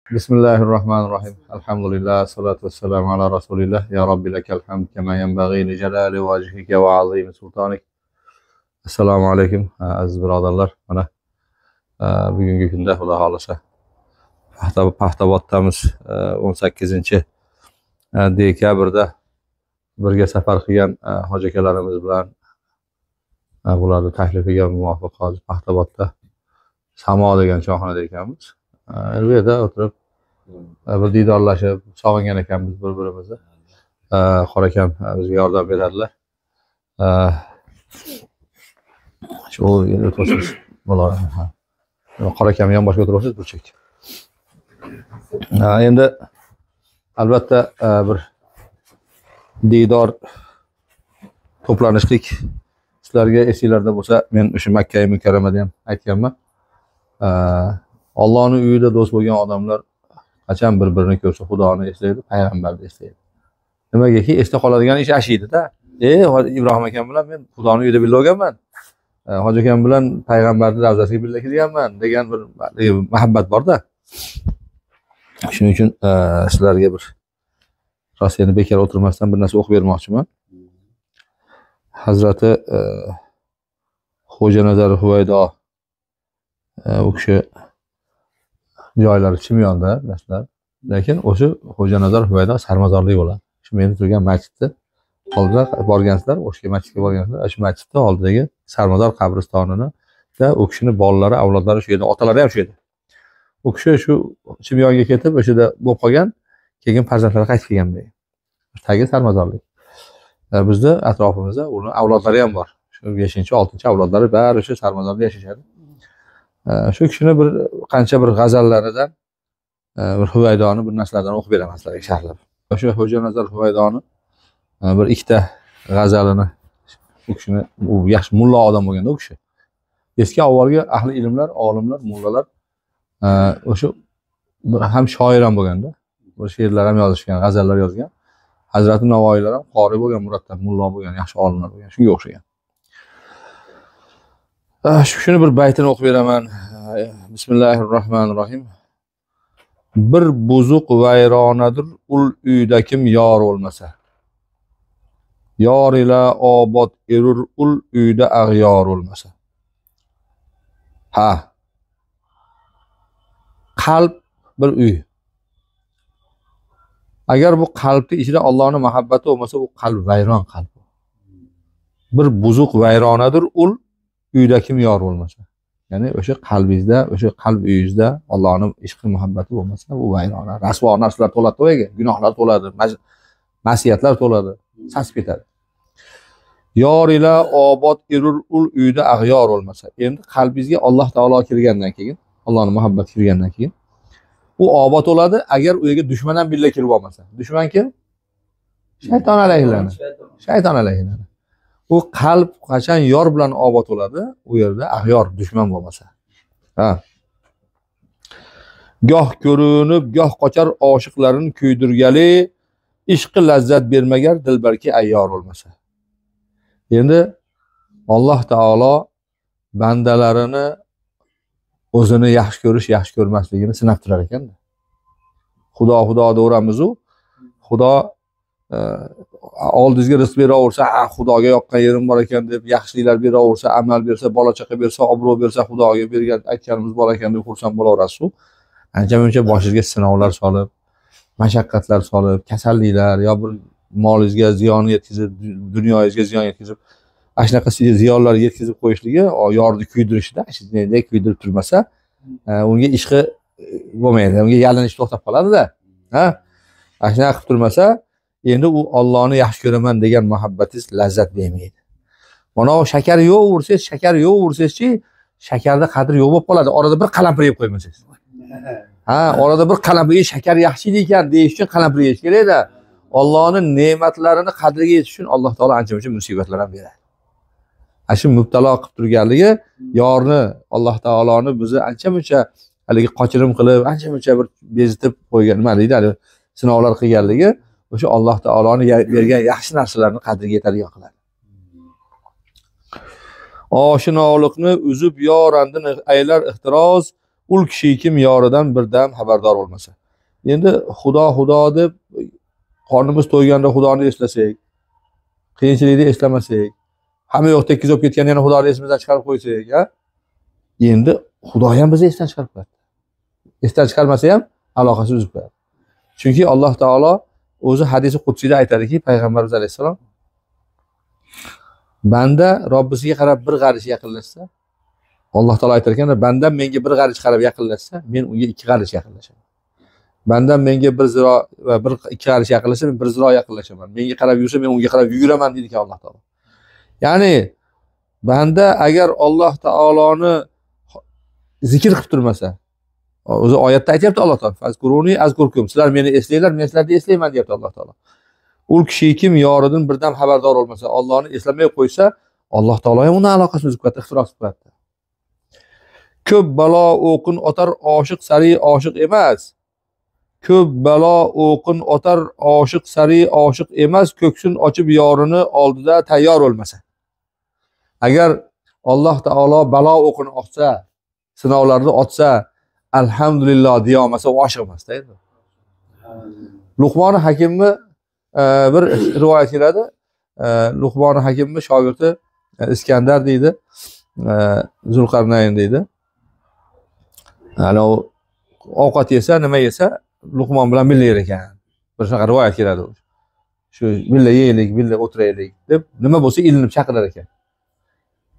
Bismillahirrahmanirrahim. Alhamdulillah, salatu vesselamu ala rasulillah. Ya Rabbi lekel hamd kema yenbaghi li jalali vecihike ve azimi sultanik. Esselamu aleyküm aziz birodarlar. Mana bugungi kunda Xudo xohlasa Paxtaboddamiz. 18 dekabrda birga safar qilgan hoji akalarimiz bilan bularning taklifiga muvofiq hozir Paxtabodda Samo degan choyxonada ekanmiz. Bu yerda o'tirib bir diydorlashib, sog'ingan ekanmiz bir-birimizni. Qora akam bizga yordam beradilar. Shu yerda o'tirasiz. Qora akam yonboshga o'tirasiz burchak. Endi albatta bir diydor to'planishlik sizlarga esinglarda bo'lsa, men o'sha Makka Mukarramada ham aytganman. Allohning uyida do'st bo'lgan odamlar qachon bir-birini ko'rsa Xudoni eslaydi, payg'ambarni eslaydi. Nimagaki esda qoladigan ish ashiydi-da. Ibrohim akam bilan men Xudoning uyida birga bo'lganman. Hoji akam bilan payg'ambarning ravzasiga birga kirganman degan bir muhabbat bor-da. Shuning uchun sizlarga bir rost bekor o'tirmasdan bir narsa o'qib bermoqchiman. Hazrati Xo'ja Nazar Huvaydo, u kishi joylari Chimyonda, bilasizlar. Lekin o'sha Xo'ja Nazar Huvaydo Sarmazorlik bo'ladi. Shu men turgan masjidni oldida borgansizlar, o'sha masjidga borgansizlar, shu masjidni oldidagi Sarmazor qabristonini da u kishining bolalari, avlodlari shu yerda, otalari ham shu yerda. U kishi shu Chimyonga ketib, o'sha yerda bo'lib qolgan, keyin farzandlari qaytib kelgan bu yerga. Tagi Sarmazorlik. Bizda atrofimizda uni avlodlari ham bor. Shu 5-6 avlodlari bari o'sha Sarmazorda yashashadi. Shu kishini bir qancha bir g'azallaridan, bir Huvaydoni bir narsalardan o'qib beraman sizlarga sharhlab. O'sha Xo'ja Nazar Huvaydoni bir ikkita g'azalini, u kishini, u yaxshi mulla odam bo'lganda u kishi. Eski avvalgi ahli ilmlar, olimlar, mullalar o'sha ham shoir ham bo'lganda, bir she'rlar ham yozishgan, g'azallar yozgan. Hazrati Navoiylar ham qori bo'lgan, murattab mulla bo'lgan, yaxshi olimlar bo'lgan, shunga o'xshagan. Shuni bir baytini o'qib beraman. Bismillahirrahmanirrahim. Bir buzuq vayronadir ul uyda kim yor bo'lmasa. Yor ila obod erur ul uyda ag'yor bo'lmasa. Ha. Qalb bir uy. Agar bu qalbning ichida Allohning muhabbati bo'lmasa, u qalb vayron qalb. Bir buzuq vayronadir ul uyda kim yor bo'lmasa. Ya'ni o'sha qalbingizda, o'sha qalb uyingizda Allohning ishqi muhabbati bo'lmasa, u vayrona, rasvo narsalar to'ladi, to'yaga, gunohlar to'ladi, masiyatlar to'ladi, sasib ketadi. Yor ila obod erur ul uyda ag'yor bo'lmasa. Endi qalbingizga Alloh taolo kirgandan keyin, Allohning muhabbati kirgandan keyin u obod bo'ladi, agar u yerga dushman ham birga kirib olmasa. Dushman kim? Shayton alayhilani. Shayton alayhilani. U qalb qachon yor bilan obod bo'ladi? U yerda ag'yor dushman bo'lmasa. Ha. Goh ko'rinib, goh qochar oshiqlarini kuydirgali, ishqi lazzat bermagar dilbarki ayyor bo'lmasa. Endi Alloh taolo bandalarini o'zini yaxshi ko'rish, yaxshi ko'rmasligini sinab turar ekanda. Xudo xudo deveramiz-u, Xudo oldingizga rizq beraversa, Xudoga yoqqan yerim bor ekan deb, yaxshiliklar beraversa, amal bersa, bola chaqa bersa, obro' bersa, Xudoga bergan aytganimiz bor ekan deb xursand bo'laverasiz-u. Ancha-muncha boshingizga sinovlar solib, mashaqqatlar solib, kasalliklar yo bir molingizga ziyon yetkazib, dunyoyingizga ziyon yetkazib, ana shunaqa ziyonlar yetkazib qo'yishligi, yorni kuydirishida, shunday kuydirib turmasa, unga ishqi bo'lmaydi, unga yalinish to'xtab qoladi-da. Ha? Ana shunaqa qilib turmasa, endi u Allohni yaxshi ko'raman degan muhabbatingiz lazzat bermaydi. Mana u shakar yo'q ursangiz, shakar yo'q ursangizchi, shakarda qadri yo'q bo'lib qoladi. Orada bir qalampir yeb qo'ymasangiz. Ha, orada bir qalampir shakar yaxshi ekan deyish uchun qalampir yeyish kerak-da. Allohning ne'matlarini qadriga yetish uchun Alloh taolo ancha-muncha musibatlar ham beradi. Ana shu mubtalo qilib turganligi yorni Alloh taoloni bizni ancha-muncha haligi qochirim qilib, ancha-muncha bir bezitib qo'ygan, nima deydi, hali sinovlar qilganligi o'sha Alloh taoloni bergan yaxshi narsalarni qadriga yetadigan qiladi. Oshinoliqni uzib yorandin aylar ihtiroz, Ul kishi kim yoridan birdam xabardor bo'lmasa. Endi Xudo Xudo deb qornimiz to'yganda Xudoni eslasak, qiyinchilikni eslamasak, hamma yoq tekis bo'lib ketganda yana Xudoni esimizdan chiqarib qo'ysak, ha? Endi Xudo ham bizni esdan chiqarib qo'yadi. Esdan chiqarmasa ham aloqasi uzib qo'yadi. Chunki Alloh taolo o'zi hadisi qudsiyda aytadiki, payg'ambarimiz alayhissalom banda Robbisiga qarab bir g'arish yaqinlashsa, Alloh taolo aytar ekan, bandam menga bir g'arish qarab yaqinlashsa, men unga ikki g'arish yaqinlashaman. Bandam menga bir ziro va bir ikki g'arish yaqinlashsa, men bir ziro yaqinlashaman. Menga qarab yursa, men unga qarab yuguraman deydi ekan Alloh taolo. Ya'ni banda agar Alloh taoloni zikr qilib turmasa, o'zi oyatda aytyapti Alloh taolo, fazkuruni azkurkum, sizlar meni eslanglar, men sizlarni eslayman deyapti Alloh taolo. Ul kishi kim yoridan birdan xabardor bo'lmasa, Allohni eslamay qo'ysa, Alloh taolo ham undan aloqasini uzib qo'yadi, ixtiros qilib qo'yadi. Ko'p balo o'qin otar oshiq sari oshiq emas. Ko'p balo o'qin otar oshiq sari oshiq emas, ko'ksin ochib yorini oldida tayyor bo'lmasa. Agar Alloh taolo balo o'qini otsa, sinovlarni otsa, alhamdulillah deya olmasa, u oshiq emas-da endi. Luqmon Hakimni bir rivoyat keladi. Luqmon Hakimni shogirdi Iskandar deydi, Zulqarnayn deydi. Ana u ovqat yesa, nima yesa, Luqmon bilan birga yer ekan. Bir shunaqa rivoyat keladi. Shu birga yeylik, birga o'tiraylik deb nima bo'lsa ilinib chaqirar ekan.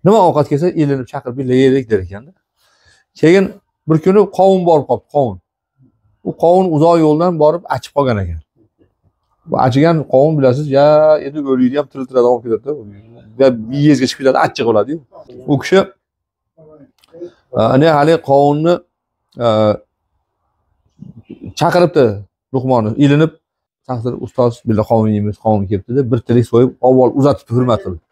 Nima ovqat kelsa ilinib chaqirib birga yeylik der ekanda. Keyin bir kuni qovun borib qolibdi, qovun. U qovun uzoq yo'ldan borib achib qolgan ekan. Bu achigan qovun bilasiz, ya endi o'liydi ham tiriltiradi, olib ketadi. Va miyangizga chiqib ketadi, achchiq bo'ladi-yu. U kishi ana hali qovunni chaqiribdi Luqmonni, ilinib, taqdir ustoz birga qovun yeymiz, qovun kelibdi deb bir tilik so'yib, avval uzatibdi, hurmat qilib.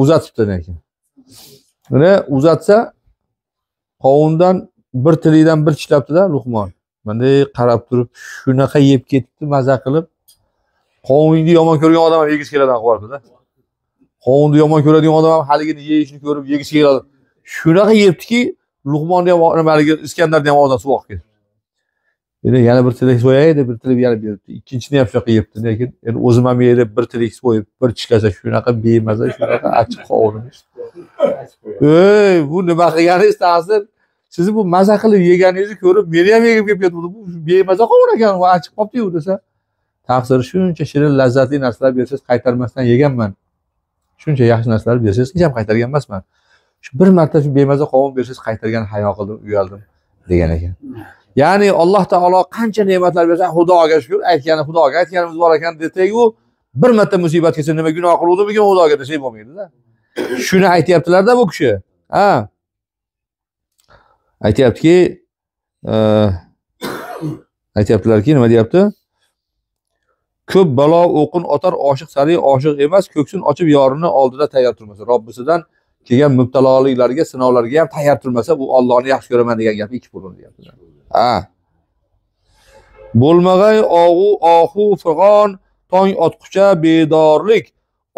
Uzatibdi lekin. Mana uzatsa qovundan bir tilikdan bir tishlabdi-da Luqmon. Bunday qarab turib, shunaqa yeb ketibdi, maza qilib. Qovunni yomon ko'rgan odam ham yegisi keladi, aqvardi-da. Qovunni yomon ko'radigan odam ham haligini yeyishini ko'rib yegisi keladi. Shunaqa yebdiki, Luqmonni ham, nimaligi Iskandarni ham og'zidan suv oqib ketdi. Endi yana bir tilik so'yay deb bir tilik yana beribdi. Ikkinchisini ham shunaqa yebdi, lekin endi o'zim ham yeb bir tilik so'yib, bir tishlasa shunaqa bemaza, shunaqa achchiq qovun. Ey, bu nima qilganingiz ta'sir? Sizni bu maza qilib yeganingizni ko'rib, meni ham yegim kelib ketdi. Bu bemaza qovun ekan, bu achchiq qolibdi-yu desa, taqsir shuncha shirin lazzatli narsalar bersangiz qaytarmasdan yeganman. Shuncha yaxshi narsalar bersangiz hech ham qaytargan emasman. Shu bir marta shu bemaza qovun bersangiz qaytargan hayo qildim, uyaldim degan ekan. Ya'ni Alloh taolo qancha ne'matlar bersa, Xudoga shukr, aytgani Xudoga aytganimiz bor ekan desak-u, bir marta musibat kelsa nima gunoh qiluvdimikin Xudoga desak bo'lmaydi-da. Shuni aytayaptilar-da bu kishi. Ha. Aytyaptiki, aytyaptilarki, nima deyapti? Ko'p balo o'qin otar oshiq sari oshiq emas, ko'ksin ochib yorini oldida tayyor turmasa, Robbisidan kelgan mubtaloliklarga, sinovlarga ham tayyor turmasa, bu Allohni yaxshi ko'raman degan gapni ikki bo'ladi deyapti. Ha. Bo'lmag'ay og'u ohu fig'on tong otqucha bedorlik,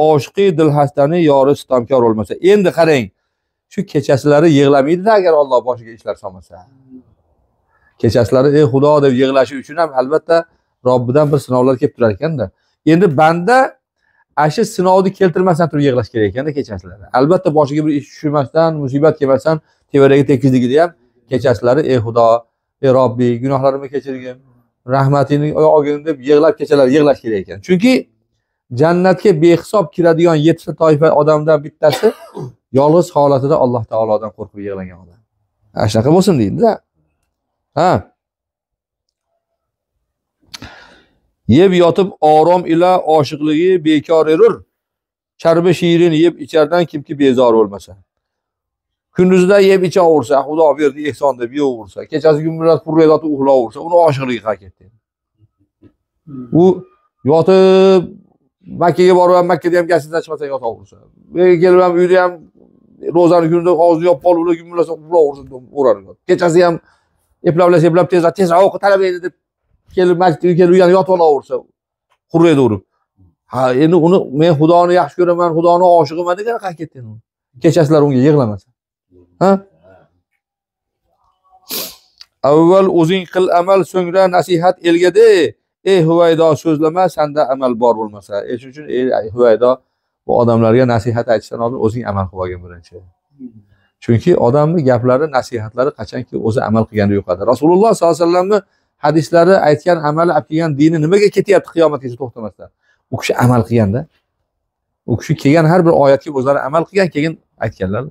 oshiqi dilhastani yori sitamkor bo'lmasa. Endi qarang, shu kechasilari yig'lamaydi-da agar Alloh boshiga ishlar solmasa. Kechasilari ey Xudo deb yig'lashi uchun ham albatta Robbidan bir sinovlar kelib turar ekanda. Endi banda ashu sinovni keltirmasdan turib yig'lash kerak ekanda kechasilari. Albatta boshiga bir ish tushmasdan, musibat kelmasdan tevaragi tekizligida ham kechasilari ey Xudo, ey Robbi, gunohlarimni kechirgin, rahmatingni olgin deb yig'lab kechalar yig'lash kerak ekan. Chunki jannatga behisob kiradigan 7 ta toifa odamdan bittasi yolg'iz holatida Alloh taolodan qo'rqib yig'lagan odam. Ha, shunaqa bo'lsin deydi-da. Ha. Yeb yotib orom ila oshiqligi bekor erur. Sharbi shirin yeb ichardan kimki bezor bo'lmasa. Kunduzida yeb ichaversa, Xudo berdi ehson deb yeyaversa, kechasi gumburlab qurray yotib uxlaversa, uni oshiqligi qayerga ketdi? U yotib Makkaga borib ham Makkada ham gazetadan chiqmasa yotaversa. Kelib ham uyda ham ro'zani kunida og'zini yopib olib, ular gumburlasa uxlaversa, o'rarib. Kechasi ham eplab tezroq tezroq o'qi talab edi deb kelib masjidga kelib uyga yotib olaversa, qurraydi urib. Ha, endi uni men Xudoni yaxshi ko'raman, Xudoni oshig'iman degan qayerga ketdi endi? Kechasilar unga yig'lamasa. Ha? Avval o'zing qil amal, so'ngra nasihat elga de. Ey Huvaydo, so'zlama, senda amal bor bo'lmasa. Shuning uchun ey Huvaydo, bu odamlarga nasihat aytishdan oldin o'zing amal qilib olgin birinchi. Chunki odamning gaplari, nasihatlari qachonki o'zi amal qilganda yo'qadi. Rasululloh sollallohu alayhi vasallamni hadislari, aytgan amali, olib kelgan dini nimaga ketyapti qiyomatgacha to'xtamasdan? U kishi amal qilganda, u kishi kelgan har bir oyatga o'zlari amal qilgan, keyin aytganlar.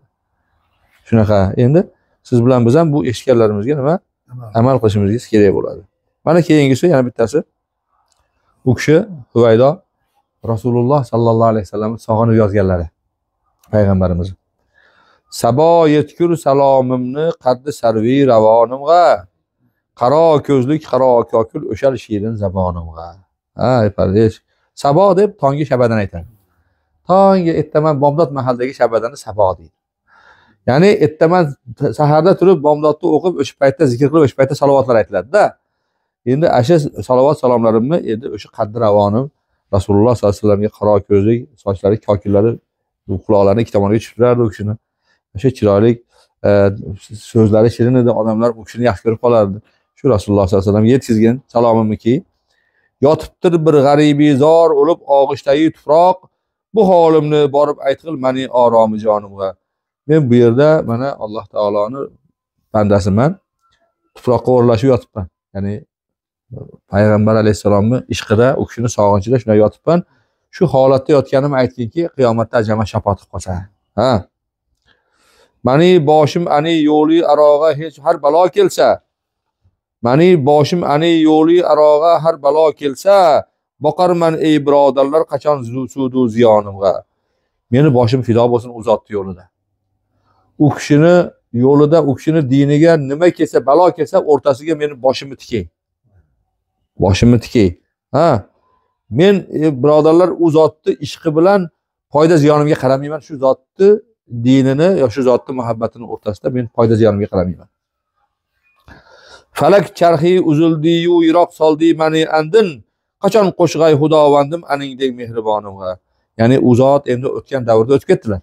Shunaqa. Endi siz bilan biz ham bu eshitganlarimizga nima? Amal qilishimiz kerak bo'ladi. Mana keyingisi yana bittasi. U kishi Huvaydo Rasululloh sallallohu alayhi vasallamni sog'inib yozganlari payg'ambarimiz. Sabo yetkur salomimni qaddi sarvi ravonimg'a, qaro ko'zlik qaro kokul o'shal shirin zabonimg'a. Ha, pardesh. Sabo deb tongi shabadan aytadi. Tongi ertaman bomdod mahaldagi shabadani sabo deydi. Ya'ni ertaman saharda turib bomdodni o'qib, o'sha paytda zikr qilib, o'sha paytda salovatlar aytiladi-da. Endi asha salovat salomlarimni endi o'sha qaddi ravonim Rasululloh sollallohu alayhi vasallamga qaro ko'zlik, sochlari kokillari, quloqlarini ikki tomonga tushib turardi u kishini. O'sha chiroyli so'zlari shirin edi, odamlar u kishini yaxshi ko'rib qolardi. Shu Rasululloh sollallohu alayhi vasallamga yetkazgan salomimniki. Yotibdir bir g'aribi zor o'lib og'ishdagi tuproq, bu holimni borib aytg'il mani oromi jonimga. Men bu yerda mana Alloh taoloni bandasiman, tuproqqa o'rlashib yotibman. Ya'ni payg'ambar alayhissalomni ishqida, u kishini sog'inchida shunday yotibman. Shu holatda yotganimni aytginki, qiyomatda ajama shafoat qilib qolsa. Ha. Mani boshim ani yo'li arog'a hech har balo kelsa, mani boshim ani yo'li arog'a har balo kelsa, boqarman ey birodarlar qachon sudu ziyonimga. Meni boshim fido bo'lsin u zotning yo'lida. U kishini yo'lida, u kishini diniga nima kelsa, balo kelsa, o'rtasiga meni boshimni tikay. Boshimni tikay. Ha. Men birodarlar u zotni ishqi bilan foyda ziyonimga qaramayman. Shu zotni dinini yo shu zotni muhabbatini o'rtasida men foyda ziyonimga qaramayman. Falak charxi uzildi-yu yiroq soldi mani andin, qachon qo'shg'ay xudovandim aningdek mehribonimga. Ya'ni u zot endi o'tgan davrda o'tib ketdilar.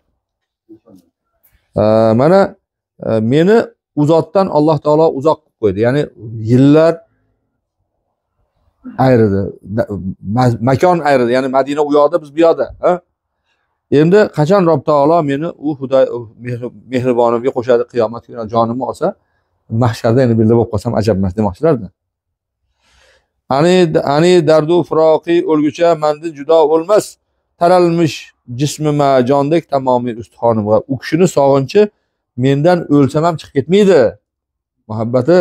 Mana meni u zotdan Alloh taolo uzoq qilib qo'ydi. Ya'ni yillar ayirdi, makon ayirdi. Ya'ni Madina u yoqda, biz bu yoqda. Endi qachon Rob taolo meni u Xudo mehribonimga qo'shadi, qiyomat kuni jonimni olsa, mahsharda endi birga bo'lib qolsam ajab emas demoqchilar-da. Ani dardu firoqi o'lgucha mandi judo bo'lmas, taralmish jismima jondek tamomiy ustixonimga. U kishini sog'inchi mendan o'lsam ham chiqib ketmaydi. Muhabbati,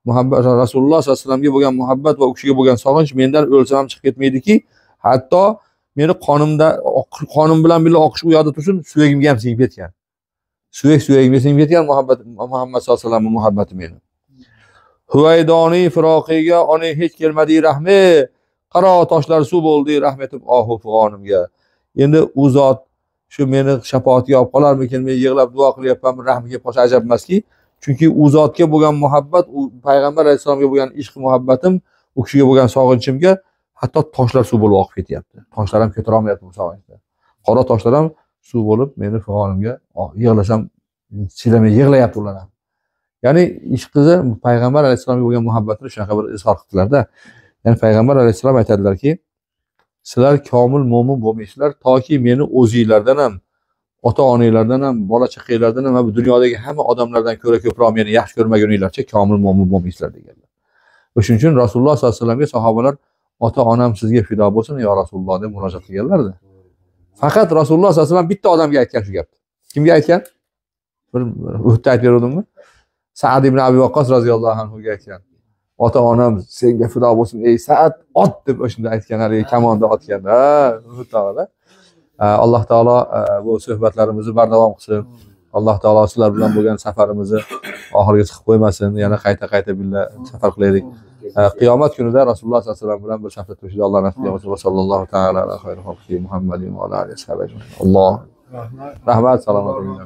muhabbat Rasululloh sollallohu alayhi vasallamga bo'lgan muhabbat va u kishiga bo'lgan sog'inch mendan o'lsam ham chiqib ketmaydiki, hatto meni qonimda, qonim bilan birga oqish u yoqda tursin, suyagimga ham singib ketgan. Suyak suyagimga singib ketgan muhabbat, Muhammad sollallohu alayhi vasallamning muhabbati meni. Huvaydoni firoqiga oni hech kelmadi rahmi, qaro toshlar suv bo'ldi rahmetib ohu fig'onimga. Endi u zot shu meni shafoatga olib qolarmikin, men yig'lab duo qilyapman, rahmi kelib qolsa ajab emaski. Chunki u zotga bo'lgan muhabbat, u payg'ambar alayhissalomga bo'lgan ishq muhabbatim, u kishiga bo'lgan sog'inchimga hatto toshlar suv bo'lib oqib ketyapti. Toshlar ham ko'tara olmayapti bu sog'inchni. Qora toshlar ham suv bo'lib meni fig'onimga yig'lasam chidamay yig'layapti ular ham. Ya'ni ishqizi payg'ambar alayhissalomga bo'lgan muhabbatini shunaqa bir izhor qildilar-da. Ya'ni payg'ambar alayhissalom aytadilarki, sizlar komil mo'min bo'lmaysizlar toki meni o'zinglardan ham, ota-onanglardan ham, bola chaqanglardan ham va bu dunyodagi hamma odamlardan ko'ra ko'proq meni yaxshi ko'rmaguninglarcha komil mo'min bo'lmaysizlar deganlar. O'shuning uchun Rasululloh sollallohu alayhi vasallamga sahobalar ota-onam sizga fido bo'lsin yo Rasululloh deb murojaat qilganlar-da. Faqat Rasululloh sollallohu alayhi vasallam bitta odamga aytgan shu gapni. Kimga aytgan? Bir Uhudda aytib beruvdimmi? Sa'd ibn Abi Waqqas roziyallohu anhu ga aytgan. Ota-onam senga fido bo'lsin ey Sa'd, ot deb o'shanda aytgan, haligi kamonda otganda, Uhud tog'ida. Alloh taolo bu suhbatlarimizni bardavom qilsin. Alloh taolo sizlar bilan bo'lgan safarimizni oxiriga chiqib qo'ymasin. Yana qayta-qayta birga safar qilaylik. Qiyomat kunida Rasululloh sollallohu alayhi vasallam bilan bir safda turishni Alloh nasib qilsin. Sallallohu taala ala xayri xalqi Muhammadin va ala alihi va sahbihi. Alloh rahmat, salomat bo'ling.